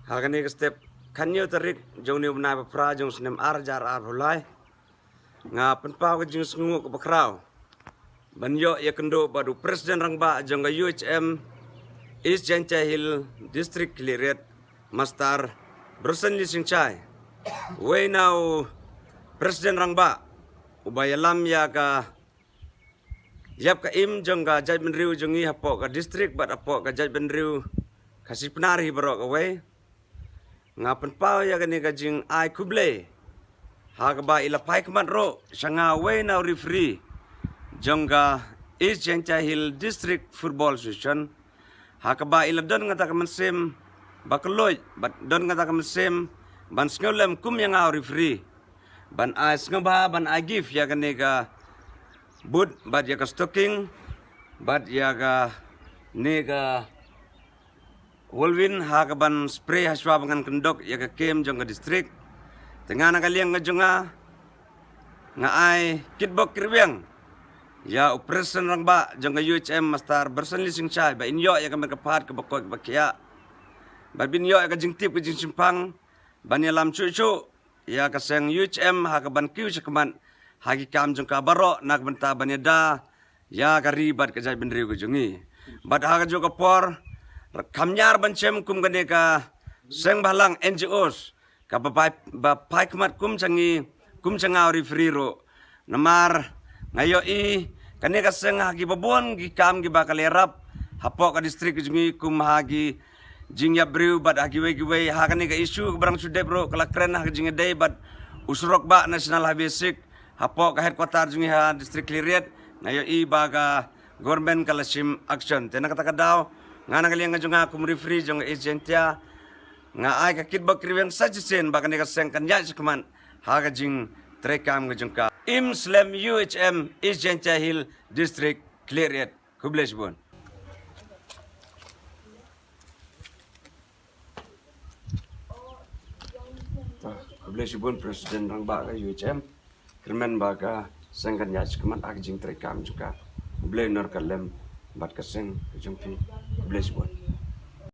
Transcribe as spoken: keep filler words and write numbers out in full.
Ha kane ka step khatñiew tarik jong une u bnai ba phra jong u snem ar hajar arphew lai, nga pynpaw ka jingsngewnguh kaba khraw ban ïoh ïakynduh bad u President Rangbah jong ka U H M East Jaintia Hill District Khliehriat, Master Bresonly Singchai, uwei na u President Rangbah uba ïalam ïa ka ïap ka im jong ka jaitbynriew jong ngi hapoh ka district bad hapoh ka jaitbynriew Khasi Pnar hi baroh kawei. Nga pynpaw ïa kane ka jingai khublei ha kaba i la phai khmat ruh sha nga, uwei na u referee jong ka East Jaintia Hill District Football Association, ha kaba i la don kata ka mynsiem ba kylluid bad don kata ka mynsiem ban sngewlem kum ïa nga u referee, ban ai sngewbha, ban ai gift ïa kane ka boot bad ïa ka stocking bad ïa kane ka whirlwind ha kaban spray ha shuwa ba ngan kyndok ïa ka kem jong ka district. Te nga na ka liang ka jong nga, nga ai kitbok kitrwiang ïa u President Rangbah jong ka U H M, Master Bresonly Singchai, ba in ïoh ïa ka met ka phad kaba koit kaba khiah, ba in ïoh ïa ka jingtip ka jingshemphang ban ïalam shuh shuh ïa ka seng U H M ha kaban kiew shakhmat ha ki kam jong ka baroh na ka bynta ban ïada ïa ka ri bad ka jaitbynriew ka jong ngi. Bad ha kajuh ka por, kham ñiar ban shem kum kane ka seng bhalang, N G Os, kaba phai, ba phai khmat kum sha ngi, kum sha nga u referee ruh. Namar nga ïohi kane ka seng ha kiba bun ki kam kiba ka la ïarap hapoh ka district ka jong ngi, kum ha ki jingïap briew bad ha kiwei kiwei. Ha kane ka issue kaba rang shu dep ruh ka la kren ha ka jingïadei bad u surok bah National Highway six hapoh ka headquarter jong ngi ha district Khliehriat. Nga ïohi ba ka government ka la shim action. Te na kata ka daw, nga na ka liang ka jong nga kum referee jong ka East Jaintia, nga ai ka kitbok kitrwiang sa shisien ba kane ka seng kan ïaid shakhmat ha ka jingtreikam ka jong ka. Im slem U H M East Jaintia Hill District Khliehriat. Khublei shibun. Khublei shibun President Rangbah ka U H M. Kyrmen ba ka seng kan ïaid shakhmat ha ka jingtreikam jong ka. Khublei noh ka lem bad ka seng ka jong phi. Khublei shibun.